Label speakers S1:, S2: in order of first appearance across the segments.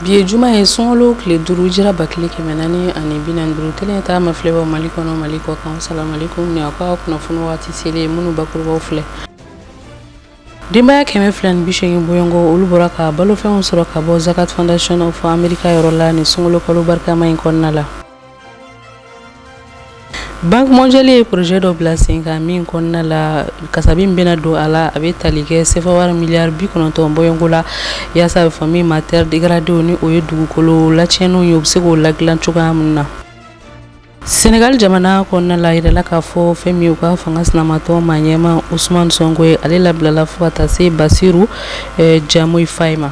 S1: Bi ye juma ye, sunkalo tile 5, hijira 1445. Tele ta ma filɛbaw Mali kɔnɔ, Mali kɔ kan, salamualeykum. Ni aw ka kunnafoni waati selen, minnu bakurubaw filɛ: denbaya 280 bɔɲɔgɔn, olu bɔra ka balofɛnw sɔrɔ ka bɔ Zakat Foundation of America yɔrɔ la ni sunkalo kalo barikama in kɔnɔna la. Banque mondiale ye projet dɔ bila sen kan min kɔnɔna la, kasabi min bɛna don a la, a bɛ tali kɛ sefa wari miliyari 90 bɔɲɔgɔn la, yaasa a bɛ fɔ min ma terre dégradée, ni o ye dugukolo lacɛnniw ye, u bɛ se k'o ladilan cogoya min na. Senegal jamana kɔnɔna la, yirala k'a fɔ fɛn min ye u ka fanga sinamatɔn maa ɲɛma Ousmane Sonko ye, ale labilala fo ka taa se Bassirou Diomaye Faye ma.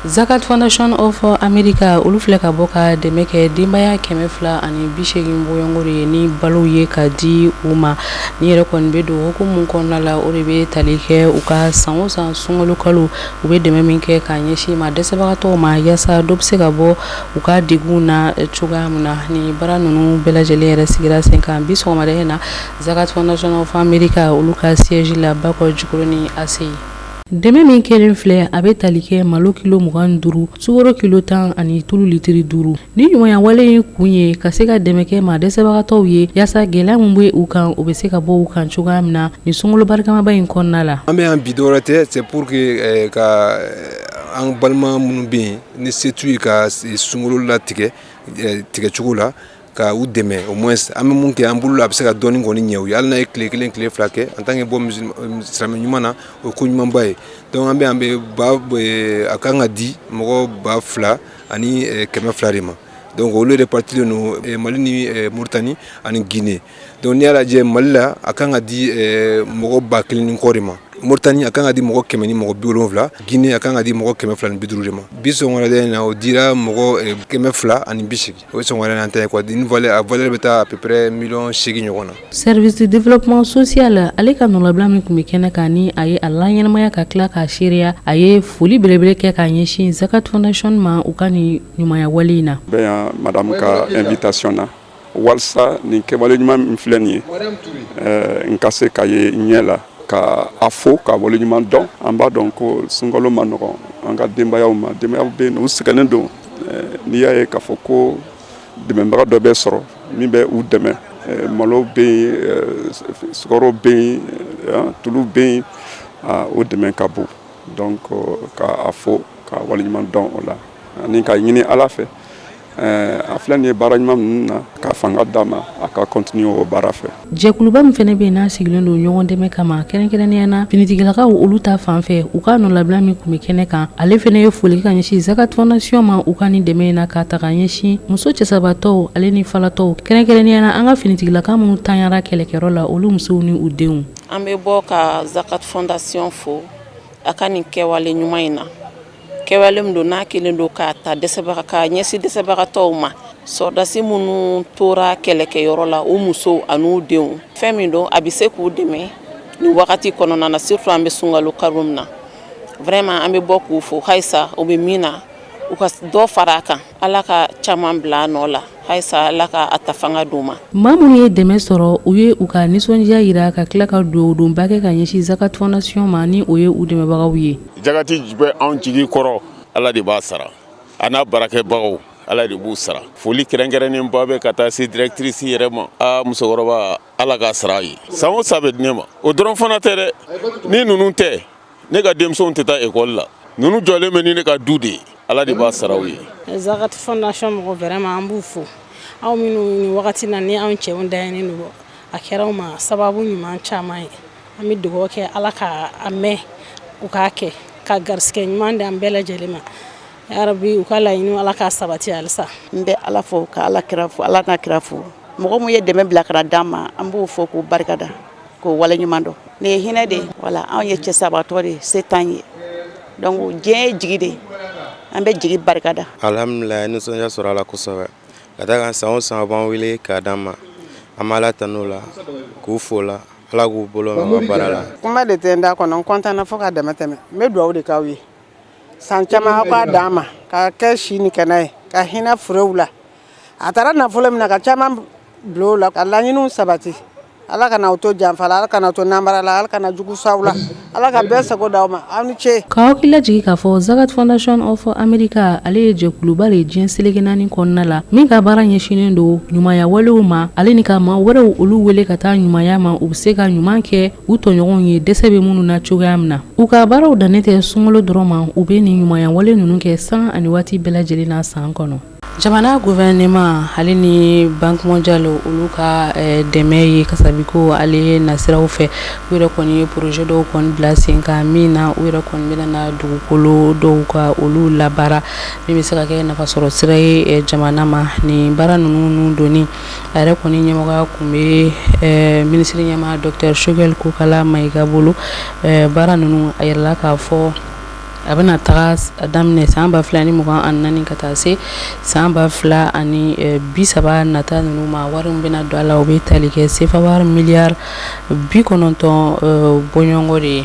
S1: Zakat Foundation of America, olu filɛ ka bɔ ka dɛmɛ kɛ denbaya 280 bɔɲɔgɔn de ye ni balow ye ka di u ma. Ni yɛrɛ kɔni bɛ don hukumu kɔnɔna la, o de bɛ tali kɛ u ka san o san sunkalo kalo, u bɛ dɛmɛ min kɛ k'a ɲɛsin ma dɛsɛbagatɔw ma, yaasa dɔ bɛ se ka bɔ u ka degun na cogoya min na. Ni baara ninnu bɛɛ lajɛlen yɛrɛ sigira sen kan bi sɔgɔmada in na Zakat Foundation of America, olu ka siège la Bakɔ Jikɔrɔni ACI. Dɛmɛ min kɛlen filɛ, a bɛ tali kɛ malo kilo 25, sukaro kilo 10 ani tulu litiri 5. Ni ɲumanya wale in kun ye ka se ka dɛmɛ kɛ maa dɛsɛbagatɔw ye, yaasa gɛlɛya min bɛ u kan, o bɛ se ka bɔ u kan cogoya min na ni sunkalo barikamaba in kɔnɔna la.
S2: An bɛ yan bi, dɔwɛrɛ tɛ, c'est pour que ka an balima minnu bɛ yen ni se t'u ye ka sunkalo latigɛ tigɛcogo la, ka u dɛmɛ. Au moins an bɛ mun kɛ an bolo la, a bɛ se ka dɔɔnin kɔni ɲɛ u ye, hali n'a ye tile kelen, tile fila kɛ en tant que bɔ silamɛ ɲuman na, o ye ko ɲumanba ye. Donc an bɛ an bɛ ba, a kan ka di mɔgɔ 2100 de ma. Donc olu répartilen don Mali ni Mauritanie ani Guinée. Donc n'i y'a lajɛ, Mali la, a kan ka di mɔgɔ 1000 ni kɔ de ma. Mauritanie, a kan ka di mɔgɔ 170. Guinée, a kan ka di mɔgɔ 250 de ma. Bi sɔgɔmada in na, o dira mɔgɔ 280. O ye sɔgɔmada in ta ye quoi. Ni valeur, a valeur bɛ taa à peu près miliyɔn 8 ɲɔgɔn na.
S1: Service de développement social, ale ka nɔlabila min tun bɛ kɛnɛ kan, ni a ye a laɲɛnamaya ka tila k'a seereya, a ye foli belebele kɛ k'a ɲɛsin Zakat Foundation ma, u ka nin ɲumanya wale in na.
S3: Bɛ yan madame ka invitation na, walasa nin kɛwale ɲuman min filɛ nin ye, n ka se ka ye ɲɛ la ka a fo ka waleɲuman dɔn. An b'a dɔn ko sunkalo ma nɔgɔn an ka denbayaw ma. Denbayaw bɛ yen, u sɛgɛnnen don. N'i y'a ye k'a fɔ ko dɛmɛbaga dɔ bɛ sɔrɔ min bɛ u dɛmɛ, malo bɛ yen, sukaro bɛ yen, tulu bɛ yen, o dɛmɛ ka bon. Donc ka a fo ka waleɲuman dɔn o la, ani ka ɲini Ala fɛ, a filɛ nin ye baara ɲuman ninnu na, ka fanga d'a ma a ka continuer o baara fɛ.
S1: Jɛkuluba min fana bɛ yen n'a sigilen don ɲɔgɔn dɛmɛ kama, kɛrɛnkɛrɛnnenya na finitigilakaw, olu ta fan fɛ, u ka nɔlabila min tun bɛ kɛnɛ kan, ale fana ye foli kɛ ka ɲɛsin Zakat Foundation ma, u ka nin dɛmɛ in na k'a ta ka ɲɛsin muso cɛsabatɔw ale ni falatɔw, kɛrɛnkɛrɛnnenya na an ka finitigilaka minnu tanyara kɛlɛkɛyɔrɔ la, olu musow ni u denw.
S4: An bɛ bɔ ka Zakat Fondation fo a ka nin kɛwale ɲuman in na. Kɛwale min don n'a kelen don k'a ta dɛsɛbaga k'a ɲɛsin dɛsɛbagatɔw ma, sɔrɔdasi minnu tora kɛlɛkɛyɔrɔ la, u musow an'u denw. Fɛn min don, a bɛ se k'u dɛmɛ nin wagati kɔnɔna na, surtout an bɛ sunkalo kalo min na. Vraiment, an bɛ bɔ k'u fo halisa, u bɛ min na, u ka dɔ fara a kan. Ala ka caman bila a nɔ la halisa, Ala ka a ta fanga d'u ma.
S1: Maa minnu ye dɛmɛ sɔrɔ, u ye u ka nisɔndiya yira ka tila ka dugawudonba kɛ ka ɲɛsin Zakat Fondation ma, ni o ye u dɛmɛbagaw ye.
S5: Jakati bɛ anw jigi kɔrɔ, Ala de b'a sara, a n'a baarakɛbagaw, Ala de b'u sara. Foli kɛrɛnkɛrɛnnenba bɛ ka taa se directrice yɛrɛ ma. Aa musokɔrɔba, Ala k'a sara a ye. San o san bɛ di ne ma. O dɔrɔn fana tɛ dɛ, ni ninnu tɛ, ne ka denmisɛnw tɛ taa ekɔli la. Ninnu jɔlen bɛ ni ne ka du de ye, Ala de b'a sara u ye.
S6: Zakat Fondation mɔgɔ, vraiment an b'u fo. Aw minnu nin wagati na ni anw cɛw dayɛnnen don, a kɛra anw ma sababu ɲuman caman ye. An bɛ dugawu kɛ, Ala ka a mɛn u k'a kɛ ka garisɛgɛ ɲuman di an bɛɛ lajɛlen ma. Yarabi, u ka laɲiniw, Ala k'a sabati halisa.
S7: N bɛ Ala fo ka Ala kira fo, Ala n'a kira fo. Mɔgɔ min ye dɛmɛ bila ka na d'an ma, an b'o fɔ k'o barikada, k'o waleɲuman dɔn. Nin ye hinɛ de ye. Wala anw ye cɛ sabatɔ de ye, se t'an ye. Donc diɲɛ ye jigi de ye, an bɛ jigi barikada.
S8: Alhamdulilayi, nisɔndiya sɔrɔ a la kosɛbɛ, ka da kan san o san a b'an wele k'a d'an ma. An bɛ Ala tanu o la, k'u fo la, Ala k'u bolo mɛn u ka baara la.
S9: Kuma de tɛ n da kɔnɔ, n kɔntanna fo ka dama tɛmɛ. N bɛ dugawu de k'aw ye, san caman aw k'a d'an ma, ka kɛ si ni kɛnɛ ye, ka hinɛ furew la. A taara nafolo min na, ka caman bila o la, ka laɲiniw sabati. Ala kana aw to janfa la, Ala kana aw to nanbara la, Ala kana jugu s'aw la, Ala ka bɛɛ sago d'aw ma. Aw ni ce.
S1: K'aw hakili lajigin k'a fɔ Zakat Foundation of America, ale ye jɛkuluba de ye diɲɛ seleke naani kɔnɔna la, min ka baara ɲɛsinnen don ɲumanya walew ma, ale ni ka maa wɛrɛw olu wele ka taa ɲumanya ma, u bɛ se ka ɲuman kɛ u tɔɲɔgɔnw ye dɛsɛ bɛ minnu na cogoya min na. U ka baaraw dannen tɛ sunkalo dɔrɔn ma, u bɛ nin ɲumanya wale ninnu kɛ san ani waati bɛɛ lajɛlen na san kɔnɔ. Jamana gouvernement ale ni Banque mondiale, olu ka dɛmɛ ye kasabiko ale nasiraw fɛ, u yɛrɛ kɔni ye projet dɔw kɔni bila sen kan, min na u yɛrɛ kɔni bɛna na dugukolo dɔw ka olu labaara, min bɛ se ka kɛ nafasɔrɔ sira ye jamana ma. Nin baara ninnu donni a yɛrɛ kɔni ɲɛmɔgɔya tun bɛ minisiri ɲɛmaa docteur Choguel Kokalla Maïga bolo. Baara ninnu, a yirala k'a fɔ a bɛna taga daminɛ san 2024 ka taa se san 2030 nata ninnu ma. Wari min bɛna don a la, o bɛ tali kɛ sefa wari miliyari 90 bɔɲɔgɔnko de ye.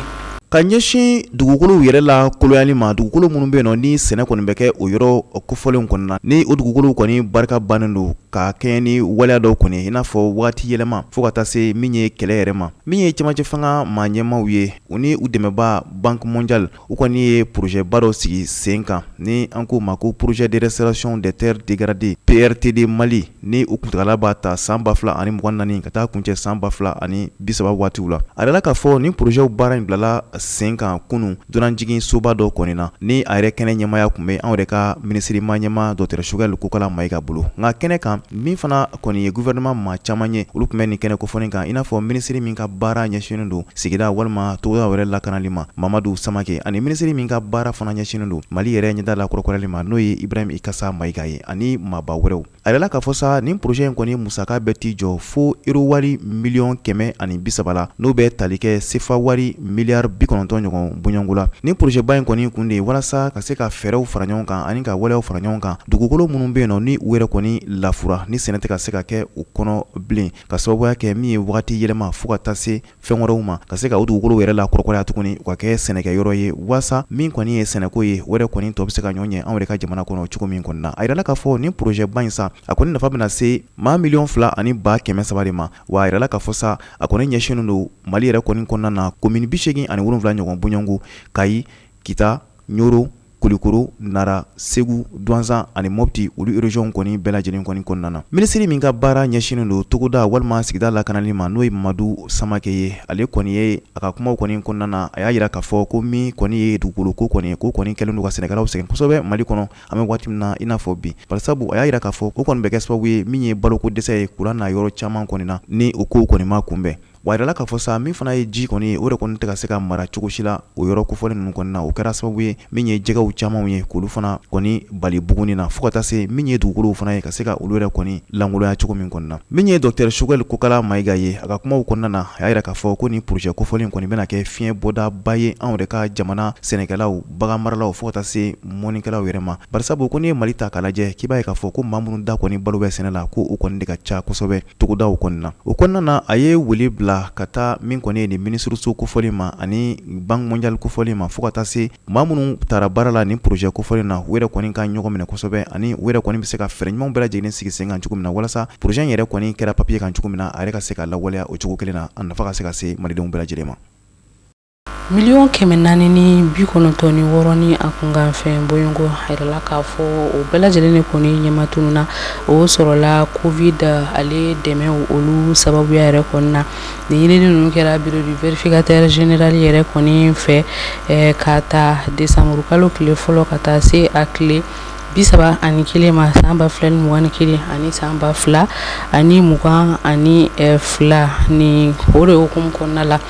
S10: Ka ɲɛsin dugukolow yɛrɛ la koloyali ma, dugukolo minnu bɛ yen nɔ ni sɛnɛ kɔni bɛ kɛ o yɔrɔ kofɔlenw kɔni na, ni o dugukolow kɔni barika bannen don ka kɛɲɛ ni waleya dɔw kɔni, i n'a fɔ waati yɛlɛma, fo ka taa se min ye kɛlɛ yɛrɛ ma, min ye cɛmancɛ fanga maa ɲɛmaaw ye, u ni u dɛmɛbaa Banque mondiale, u kɔni ye projet ba dɔ sigi sen kan ni an k'o ma ko projet de restauration des terres dégradées, PRTD Mali, ni u kuntagala b'a ta san 2024 ka taa kuncɛ san 2030 waatiw la. A yirala k'a fɔ nin projet baara in bilala sen kan kunun dunanjigin soba dɔ kɔni na, ni a yɛrɛ kɛnɛ ɲɛmaaya tun bɛ anw yɛrɛ ka minisiri maa ɲɛmaa docteur Choguel Kokalla Maïga bolo. Nka kɛnɛ kan, min fana kɔni ye gouvernement maa caman ye, olu tun bɛ nin kɛnɛ kofɔlen kan, i n'a fɔ minisiri min ka baara ɲɛsinnen don sigida walima togoda yɛrɛ lakanali ma, Mamadu Samake, ani minisiri min ka baara fana ɲɛsinnen don Mali yɛrɛ ɲɛda la kurakurayali ma, n'o ye Ibrahim Ikasa Mayiga ye, ani maaba wɛrɛw. A yirala k'a fɔ sa nin projet in kɔni musaka bɛ t'i jɔ fo euro wari miliyɔn 130 la, n'o bɛ tali kɛ sefa wari miliyari 90 ɲɔgɔn bɔɲɔgɔnko la. Nin projet ba in kɔni kun de ye walasa ka se ka fɛɛrɛw fara ɲɔgɔn kan ani ka waleyaw fara ɲɔgɔn kan, dugukolo minnu bɛ yen nɔ ni u yɛrɛ kɔni lafura, ni sɛnɛ tɛ ka se ka kɛ u kɔnɔ bilen, ka sababuya kɛ min ye wagati yɛlɛma fo ka taa se fɛn wɛrɛw ma, ka se ka o dugukolo yɛrɛ la kurakuraya tuguni, u ka kɛ sɛnɛkɛyɔrɔ ye, walasa min kɔni ye sɛnɛko ye, o yɛrɛ kɔni tɔ bɛ se ka ɲɔ ɲɛ anw yɛrɛ ka jamana kɔnɔ cogo min kɔni na. A yirala k'a fɔ nin projet ba in sa, a kɔni nafa bɛna se maa 2,3 miliyɔn de ma. Wa a yirala k'a fɔ sa a kɔni ɲɛsinnen don Mali yɛrɛ kɔni kɔnɔna na, commune 87 ɲɔgɔn bɔɲɔgɔnko: Kayi, Kita, Ɲoro, Kulikoro, Nara, Segu, Duwanzan ani Mopti, olu région kɔni bɛɛ lajɛlen kɔni kɔnɔna na. Minisiri min ka baara ɲɛsinnen don togoda walima sigida lakanali ma, n'o ye Mamadu Samake ye, ale kɔni ye a ka kumaw kɔni kɔnɔna na, a y'a jira k'a fɔ ko min kɔni ye dugukolo ko kɔni, ko kɔni kɛlen don ka sɛnɛkɛlaw sɛgɛn kosɛbɛ Mali kɔnɔ an bɛ waati min na i n'a fɔ bi. Barisabu a y'a jira k'a fɔ ko kɔni bɛ kɛ sababu ye min ye baloko dɛsɛ ye k'u na yɔrɔ caman kɔni na, ni o kow kɔni ma kunbɛn. Wa a yirala k'a fɔ sa min fana ye ji kɔni ye, o de kɔni tɛ ka se ka mara cogo si la o yɔrɔ kofɔlen ninnu kɔni na. O kɛra sababu ye min ye jɛgɛw camanw ye, k'olu fana kɔni bali buguni na, fo ka taa se min ye dugukolow fana ye, ka se ka olu yɛrɛ kɔni lankolonya cogo min kɔni na. Min ye docteur Choguel Kokalla Maïga ye, a ka kumaw kɔnɔna na, a y'a jira k'a fɔ ko nin projet kofɔlen kɔni bɛna kɛ fiɲɛ bɔdaba ye anw yɛrɛ ka jamana sɛnɛkɛlaw, bagan maralaw, fo ka taa se mɔnnikɛlaw yɛrɛ ma. Barisabu ko n'i ye Mali ta k'a lajɛ, k'i b'a ye k'a fɔ ko maa minnu da kɔni balo bɛ sɛnɛ la, ko o kɔni de ka ca kosɛbɛ togodaw kɔni na. O kɔnɔna na, a ye wele bila ka taa min kɔni ye nin minisiriso kofɔlen ma ani Banque mondiale kofɔlen ma, fo ka taa se maa minnu taara baara la nin projet kofɔlen na, u yɛrɛ kɔni ka ɲɔgɔn minɛ kosɛbɛ, ani u yɛrɛ kɔni bɛ se ka fɛɛrɛ ɲumanw bɛɛ lajɛlen sigi sen kan cogo min na, walasa projet in yɛrɛ kɔni kɛra papier kan cogo min na, a yɛrɛ ka se ka lawaleya o cogo kelen na, a nafa ka se ka se malidenw bɛɛ lajɛlen ma.
S1: 496 ni a kunkanfɛn bɔɲɔgɔnko, a yirala k'a fɔ o bɛɛ lajɛlen de kɔni ɲɛma tununna. O sɔrɔla Covid ale dɛmɛ olu sababuya yɛrɛ kɔni na. Nin ɲinini ninnu kɛra bureau du vérificateur général yɛrɛ kɔni fɛ k'a ta décembre kalo tile fɔlɔ ka taa se a tile 31 ma san 2021 ani san 2022. Ni o de hukumu kɔnɔna la,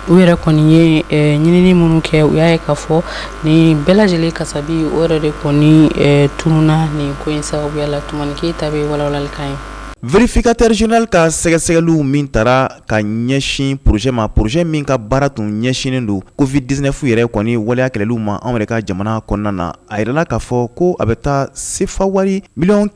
S1: u yɛrɛ kɔni ye ɲinini minnu kɛ, u y'a ye k'a fɔ nin bɛɛ lajɛlen kasabi, o yɛrɛ de kɔni tununna nin ko in sababuya la. Tumani Keyita bɛ walawalali kan ye.
S10: Vérificateur général ka sɛgɛsɛgɛliw min taara ka ɲɛsin projet ma, projet min ka baara tun ɲɛsinnen don Covid-19 yɛrɛ kɔni waleya kɛlɛliw ma anw yɛrɛ ka jamana kɔnɔna na, a yirala k'a fɔ ko a bɛ taa sefa wari 496 miliyɔn,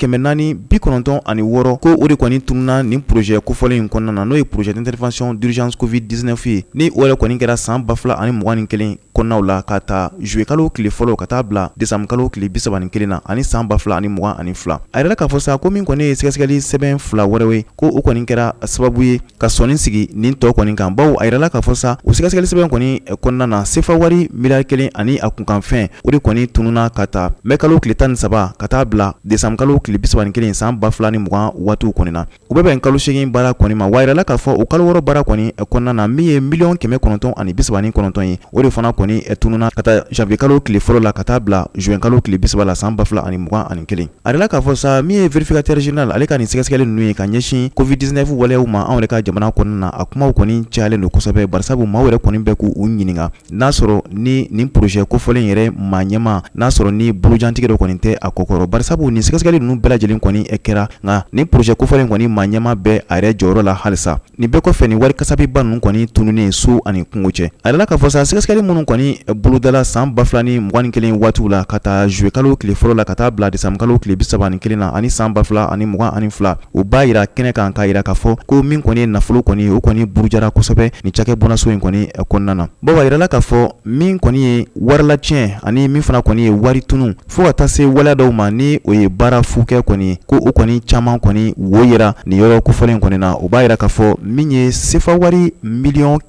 S10: ko o de kɔni tununna nin projet kofɔlen in kɔnɔna na, n'o ye projet d'intervention d'urgence Covid-19 ye, ni o yɛrɛ kɔni kɛra san 2021 kɔnɔnaw la, ka taa juillet kalo tile fɔlɔ ka taa bila décembre kalo tile 31 na ani san 2022. A yirala k'a fɔ sa ko min kɔni ye sɛgɛsɛgɛli sɛbɛn sɛgɛsɛgɛli sɛbɛn 2 wɛrɛw ye, ko o kɔni kɛra sababu ye ka sɔnin sigi nin tɔ kɔni kan, bawo a yirala k'a fɔ sa o sɛgɛsɛgɛli sɛbɛn kɔni kɔnɔna na, sefa wari miliyari 1 ani a kunkanfɛn, o de kɔni tununna ka ta mɛ kalo tile 13 ka taa bila desanburu kalo tile 31 san 2020 waatiw kɔni na. U bɛ bɛn kalo 8 baara kɔni ma. Wa a yirala k'a fɔ o kalo 6 baara kɔni kɔnɔna na, min ye 939 miliyɔn ye, o de fana kɔni tununna ka taa janvier kalo tile fɔlɔ la ka taa bila juin kalo tile 30 la san 2021. A yirala k'a fɔ sa min ye vérificateur général ale ka nin sɛgɛsɛgɛli ninnu ye ka ɲɛsin Covid-19 waleyaw ma anw yɛrɛ ka jamana kɔnɔna na, a kumaw kɔni cayalen don kosɛbɛ, barisabu maaw yɛrɛ kɔni bɛ k'u ɲininka n'a sɔrɔ ni nin projet kofɔlen yɛrɛ maa ɲɛmaa, n'a sɔrɔ ni bolojantigɛ dɔ kɔni tɛ a kɔkɔrɔ, barisabu nin sɛgɛsɛgɛli ninnu bɛɛ lajɛlen kɔni kɛra, nka nin projet kofɔlen kɔni maa ɲɛmaa bɛ a yɛrɛ jɔyɔrɔ la halisa. Nin bɛɛ kɔfɛ, nin wari kasabiba ninnu kɔni tununnen su ani kungo cɛ. A yirala k'a fɔ sa sɛgɛsɛgɛli minnu kɔni bolodala san 2021 waatiw la, ka taa juillet kalo tile fɔlɔ la ka taa bila décembre kalo tile 31 na ani san 2022, o b'a yira kɛnɛ kan k'a yira k'a fɔ ko min kɔni ye nafolo kɔni, o kɔni burujara kosɛbɛ nin cakɛbonnaso in kɔni kɔnɔna na, bawo a yirala k'a fɔ min kɔni ye warilatiɲɛ ani min fana kɔni ye wari tunu fo ka taa se waleya dɔw ma, ni o ye baara fukɛ kɔni, ko o kɔni caman kɔni wo yera nin yɔrɔ kofɔlen kɔni na. O b'a yira k'a fɔ min ye sefa wari 496 miliyɔn,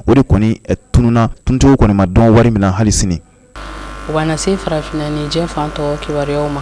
S10: o de kɔni tununna, tununcogo kɔni ma dɔn wari min na hali sini.
S1: O b'an se farafinna ni diɲɛ fan tɔ kibaruyaw ma.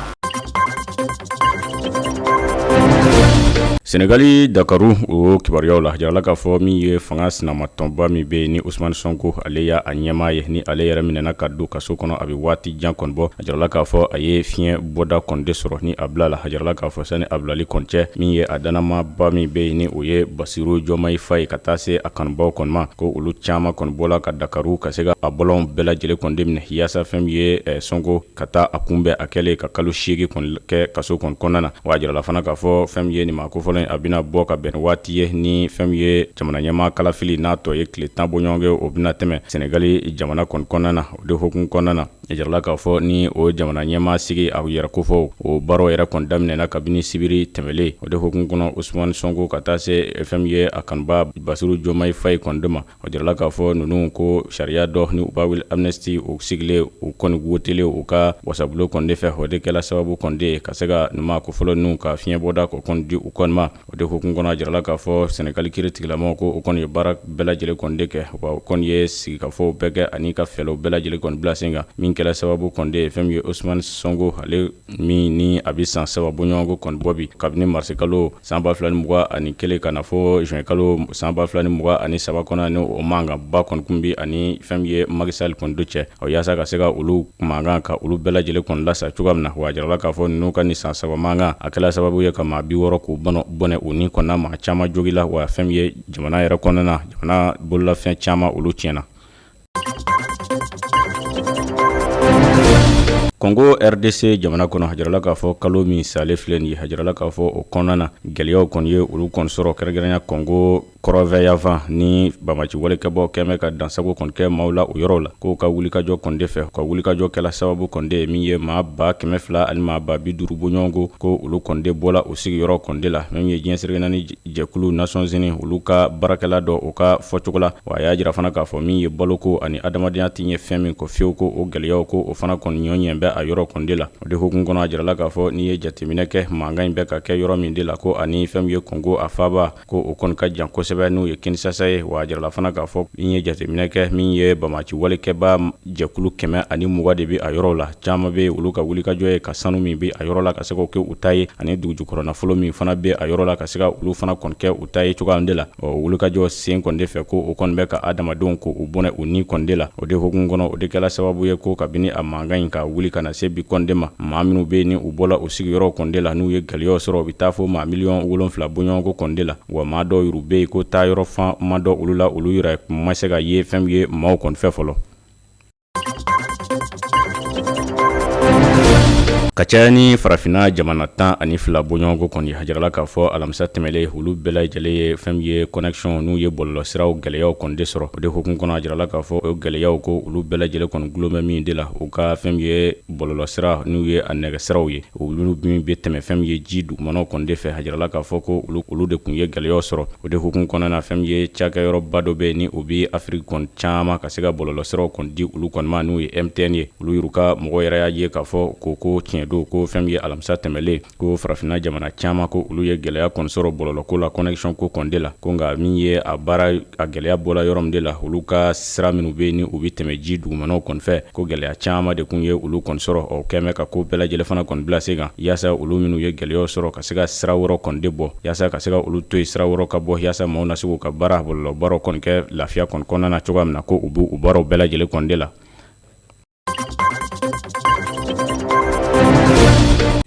S11: Senegali Dakaru, o kibaruyaw la, jirala k'a fɔ min ye fanga sinamatɔnba min bɛ yen ni Ousmane Sonko ale y'a ɲɛmaa ye, ni ale yɛrɛ minɛna ka don kaso kɔnɔ, a bɛ waati jan kɔni bɔ. A jirala k'a fɔ a ye fiɲɛ bɔda kɔni de sɔrɔ ni a bila la. A jirala k'a fɔ sani a bilali kɔni cɛ, min ye a dannamaba min bɛ yen ni o ye Basiru Jɔmayi Faye, ka taa se a kanubaw kɔni ma, ko olu caman kɔni bɔla ka Dakaru ka se ka a bɔlɔnw bɛɛ lajɛlen kɔni de minɛ yaasa fɛn min ye Sonko ka taa a kunbɛn, a kɛlen ka kalo 8 kɔni kɛ kaso kɔni kɔnɔna na. Wa a jirala fana k'a fɔ fɛn min ye nin maa kofɔlen, a bɛna bɔ ka bɛn waati ye ni fɛn min ye jamana ɲɛmaa kalafili n'a tɔ ye tile 10 bɔɲɔgɔn kɛ, o bɛna tɛmɛ Senegali jamana kɔni kɔnɔna na. O de hukumu kɔnɔna na, a jirala k'a fɔ ni o jamana ɲɛmaa sigi a yɛrɛ kofɔ, o baaraw yɛrɛ kɔni daminɛna kabini sibiri tɛmɛlen. O de hukumu kɔnɔ, Ousmane Sonko ka taa se fɛn min ye a kanuba Basiru Jɔmayi Faye kɔni de ma, o jirala k'a fɔ ninnu ko sariya dɔ ni u b'a wele amnistie, o sigilen, o kɔni wotelen u ka wasabulon kɔni de fɛ, o de kɛla sababu kɔni de ye ka se ka nin maa kofɔlɔ ninnu ka fiɲɛ bɔda k'o kɔni di u kɔni ma. O de hukumu kɔnɔ, a jirala k'a fɔ Senegali kiri tigilamaw ko o kɔni ye baara bɛɛ lajɛlen kɔni de kɛ, wa o kɔni ye sigikafɔw bɛɛ kɛ ani ka fɛɛrɛw bɛɛ lajɛlen kɔni bila sen kan, min kɛla sababu kɔni de ye fɛn min ye Ousmane Sonko, ale min ni a bɛ san 3 bɔɲɔgɔnko kɔni bɔ bi, kabini marisi kalo san 2021 ka na fɔ juin kalo san 2023 kɔnɔ, ni o mankanba kɔni kun bɛ ani fɛn min ye Macky Sall kɔni do cɛ, o yaasa ka se ka olu mankan ka olu bɛɛ lajɛlen kɔni lasa cogoya min na. Wa a jirala k'a fɔ ninnu ka nin san 3 mankan, a kɛla sababu ye ka maa 60 k'u bɔnɛ u ni kɔnɔna, maa caman jogila, wa fɛn min ye jamana yɛrɛ kɔnɔna na, jamana bololafɛn caman olu tiɲɛna. Kɔngo RDC jamana kɔnɔ, a jirala k'a fɔ kalo min salen filɛ nin ye, a jirala k'a fɔ o kɔnɔna na, gɛlɛyaw kɔni ye olu kɔni sɔrɔ, kɛrɛnkɛrɛnya Kɔngo kɔrɔnfɛ yanfan, ni banbaanci walekɛbaw kɛmɛ ka dansago kɔni kɛ maaw la o yɔrɔw la, k'o ka wulikajɔ kɔni de fɛ, ka wulikajɔ kɛla sababu kɔni de ye min ye maa 200,000 ani maa 50,000 bɔɲɔgɔnko, ko olu kɔni de bɔla u sigiyɔrɔ kɔni de la. Min ye diɲɛ seleke naani jɛkulu Nations Unies olu ka baarakɛla dɔ, o ka fɔcogo la, wa a y'a jira fana k'a fɔ min ye baloko ani adamadenya tɛ ɲɛ fɛn min kɔ fiyewu, ko o gɛlɛyaw, ko o fana kɔni ɲɔ ɲɛ bɛ a yɔrɔ kɔni de la. O de hukumu kɔnɔ, a jirala k'a fɔ n'i ye jateminɛ kɛ mankan in bɛ ka kɛ yɔrɔ min de la, ko ani fɛn min ye Kɔngo a faaba, ko o kɔni ka jan kosɛbɛ, n'o ye Kinshasa ye. Wa a jirala fana k'a fɔ n'i ye jateminɛ kɛ min ye banbaanci walekɛba jɛkulu 120 de bɛ a yɔrɔ la, caman bɛ olu ka wulikajɔ ye ka sanu min bɛ a yɔrɔ la ka se k'o kɛ u ta ye, ani dugujukɔrɔ nafolo min fana bɛ a yɔrɔ la ka se ka olu fana kɔni kɛ u ta ye cogoya de la. Ɔ wulikajɔ sen kɔni de fɛ, ko o kɔni bɛ ka adamadenw ko u bɔnɛ u ni kɔni de la. O de hukumu kɔnɔ, o de kɛla sababu ye ko kabini a mankan in ka wuli ka na se bi kɔni de ma, maa minnu bɛ yen ni u bɔla u sigiyɔrɔ kɔni de la, n'u ye gɛlɛyaw sɔrɔ, u bɛ taa fo maa 7 miliyɔn bɔɲɔgɔnko kɔni de la. Wa maa dɔw yɛrɛ bɛ yen ko taa yɔrɔ fan ma dɔn olu la, olu yɛrɛ ma se ka ye fɛn ye maaw kɔni fɛ fɔlɔ. Ka caya ni farafinna jamana 12 bɔɲɔgɔnko kɔni, a jirala k'a fɔ alamisa tɛmɛlen, olu bɛɛ lajɛlen ye fɛn ye connexion, n'u ye bɔlɔlɔsiraw gɛlɛyaw kɔni de sɔrɔ. O de hukumu kɔnɔ, a jirala k'a fɔ o gɛlɛyaw, ko olu bɛɛ lajɛlen kɔni gulon bɛ min de la, u ka fɛn ye bɔlɔlɔsira, n'u ye a nɛgɛsiraw ye, olu min bɛ tɛmɛ fɛn ye ji dugumanaw kɔni de fɛ. A jirala k'a fɔ ko olu de tun ye gɛlɛyaw sɔrɔ. O de hukumu kɔnɔna na, fɛn ye cakɛyɔrɔba dɔ bɛ ni o bɛ Afiriki kɔni caman ka se ka bɔlɔlɔsiraw kɔni di olu kɔni ma, n'u ye MTN ye, olu y'u ka mɔgɔ yɛrɛ y'a ye k'a fɔ ko tiɲɛ ntɛnɛndon ko fɛn min ye alamisa tɛmɛlen ko farafinna jamana caman ko olu ye gɛlɛya kɔni sɔrɔ bɔlɔlɔko la connexion ko kɔni de la, ko nka min ye a baara a gɛlɛya bɔla yɔrɔ min de la, olu ka sira minnu bɛ ni u bɛ tɛmɛ ji dugumanaw kɔni fɛ, ko gɛlɛya caman de kun ye olu kɔni sɔrɔ. O kɛmɛ ka ko bɛɛ lajɛlen fana kɔni bila sen kan yaasa olu minnu ye gɛlɛyaw sɔrɔ ka se ka sira wɛrɛ kɔni de bɔ, yaasa ka se ka olu to yen sira wɛrɛ ka bɔ, yaasa maaw na se k'u ka baara bɔlɔlɔ baaraw kɔni kɛ lafiya kɔni kɔnɔna na cogoya min na, ko u b'u baaraw bɛɛ lajɛlen kɔni de la.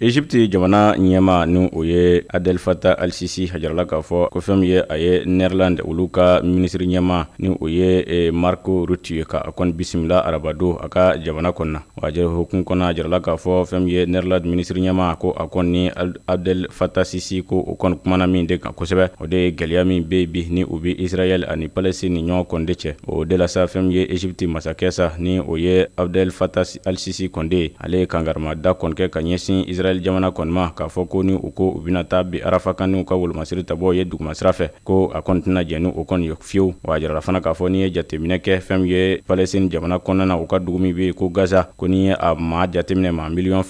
S11: Egypte jamana ɲɛmaa ni o ye Abdel Fattah al-Sisi, a jirala k'a fɔ ko fɛn min ye a ye Netherlands olu ka minisiri ɲɛmaa ni o ye Mark Rutte ye, ka a kɔni bisimila arabadon a ka jamana kɔnɔna. Wa hukumu kɔnɔ, a jirala k'a fɔ fɛn min ye Netherlands minisiri ɲɛmaa, ko a kɔni ni Abdel Fattah Sisi ko o kɔni kumana min de kan kosɛbɛ, o de ye gɛlɛya min bɛ yen bi ni o bɛ Israël ani Palestine ni ɲɔgɔn kɔni de cɛ. O de la sa, fɛn min ye Egypte masakɛ sa ni o ye Abdel Fattah al-Sisi kɔni de ye, ale ye kangarimada kɔni kɛ ka ɲɛsin Israël jamana kɔni ma, k'a fɔ ko ni u ko u bɛna taa bin Arafa kan n'u ka wolomasiri tabɔ ye duguma sira fɛ, ko a kɔni tɛna jɛn ni o kɔni ye fiyewu. Wa a jirala fana k'a fɔ n'i ye jateminɛ kɛ fɛn min ye Palestine jamana kɔnɔna na, u ka dugu min bɛ yen ko Gaza, ko n'i ye a maa jateminɛ, maa 2.3 miliyɔn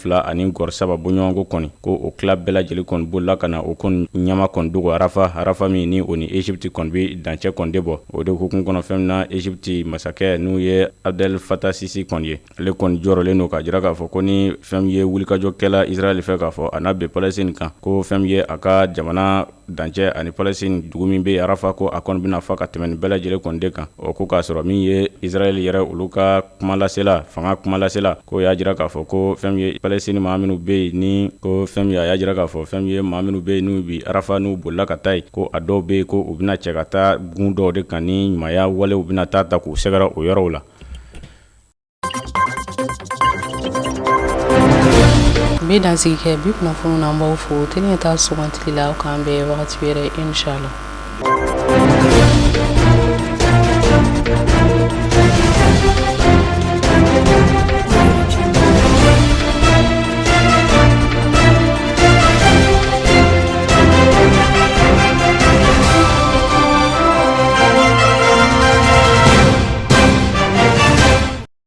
S11: bɔɲɔgɔnko kɔni, ko o tila bɛɛ lajɛlen kɔni bolila ka na o kɔni ɲama kɔni dogo Arafa, Arafa min ni o ni Egypte kɔni bɛ dancɛ kɔni de bɔ. O de hukumu kɔnɔ, fɛn min na Egypte masakɛ n'u ye Abdel Fattah Sisi kɔni ye, ale kɔni jɔrɔlen don k'a jira k'a fɔ ko ni fɛn min ye wulikajɔ kɛla Israël fɛ k'a fɔ a na bin Palestine kan, ko fɛn min ye a ka jamana dancɛ ani Palestine dugu min bɛ Arafa, ko a kɔni bɛna fa ka tɛmɛ nin bɛɛ lajɛlen kɔni de kan. O ko k'a sɔrɔ min ye Israël yɛrɛ olu ka kumalasela, fanga kumalasela, ko y'a jira k'a fɔ ko fɛn min ye Palestine maa minnu bɛ yen ni ko fɛn min a y'a jira k'a fɔ fɛn min ye maa minnu bɛ yen n'u bi Arafa, n'u bolila ka taa yen, ko a dɔw bɛ yen ko u bɛna cɛ ka taa gun dɔw de kan ni ɲumanya walew bɛna taa ta k'u sɛgɛrɛ o yɔrɔw la.
S1: N bɛ dansigi kɛ bi kunnafoniw na. An b'aw fo télé ta sugantili la. Aw k'an bɛn wagati wɛrɛ, inshallah.